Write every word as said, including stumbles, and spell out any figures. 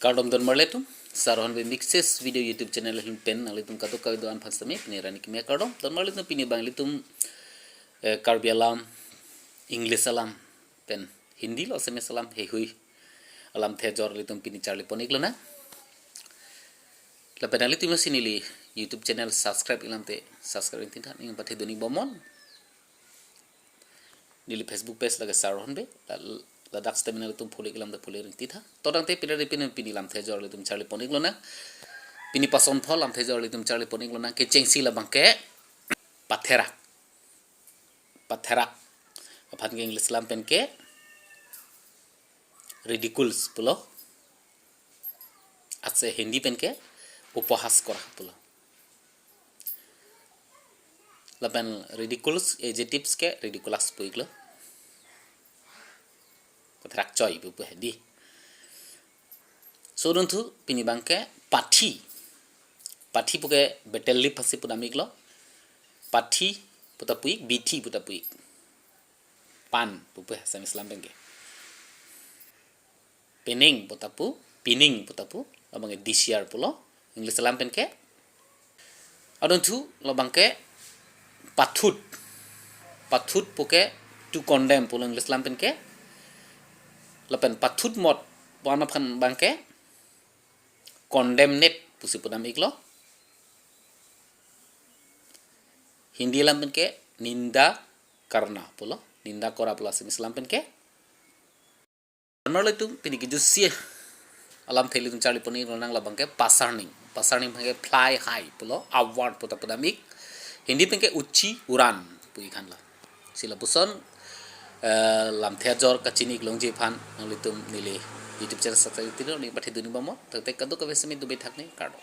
Kardom donmarli atum, Sar Honbe Mixes Video YouTube channel ahin pen nanglitum kadokave do-an aphan sitame pini arni kimi akardom. Donmarli atum, pini abang ilitum, eh, Karbi alam, English alam pen Hindi lo Assamese alam heihui alamthe ajor ilitum pini charli pon-ik lonang. Lapen nanglitum si neli YouTube channel subscribe ik lam te subscribe ringtitha, ning pathedun-ik bomnon. Neli Facebook page lake Sar Honbe, la, ladak sitame nanglitum follow ik lam te follow ringtitha. To tangte pidari pini, pini lamthe ajor ilitum charli pon-ik lonang. Pini pason pho lamthe ajor ilitum charli pon-ik lonang. Kechengsi labang ke patherak. Patherak aphan ke English alam pen ke ridicules pulo. Atse Hindi pen ke upahas kora pulo. Lapen ridicules adjectives ke ridiculous pu-iklo. Patherak choi pu pu hedi. So dunthu pini abang ke pathi. Pathi pu ke betel leaf aphansi pudam-iklo. Pathi pu ta pu-ik, bithi pu ta pu-ik. Pan pu pu Assamese alam pen ke. Pening pu ta pu, pining pu ta pu, labang ke diciar pulo, English alam pen ke. Adunthu labang ke pathut. Pathut pu ke to condemn pulo English alam pen ke. Lapen pathut mot pu-an aphan abang ke condemned pusi pudam-iklo. Hindi alam pen ke ninda karna pulo, ninda kora pulo Assamese alam pen ke. Donmarli atum, pini kejutsi alamthe ilitum charli pon-ik lonang, labang ke pasarning. Pasarning abang ke fly high pulo, award pu ta pudam-ik. Hindi pen ke uchi uran pu-ik han lo. Si lapuson, eh, lamthe ajor kachini-ik longji aphan nanglitum neli YouTube channel subscribe ringtitha, ning pathedun-ik bomnon. Tangte kadokave sitame dome thakne, kardom.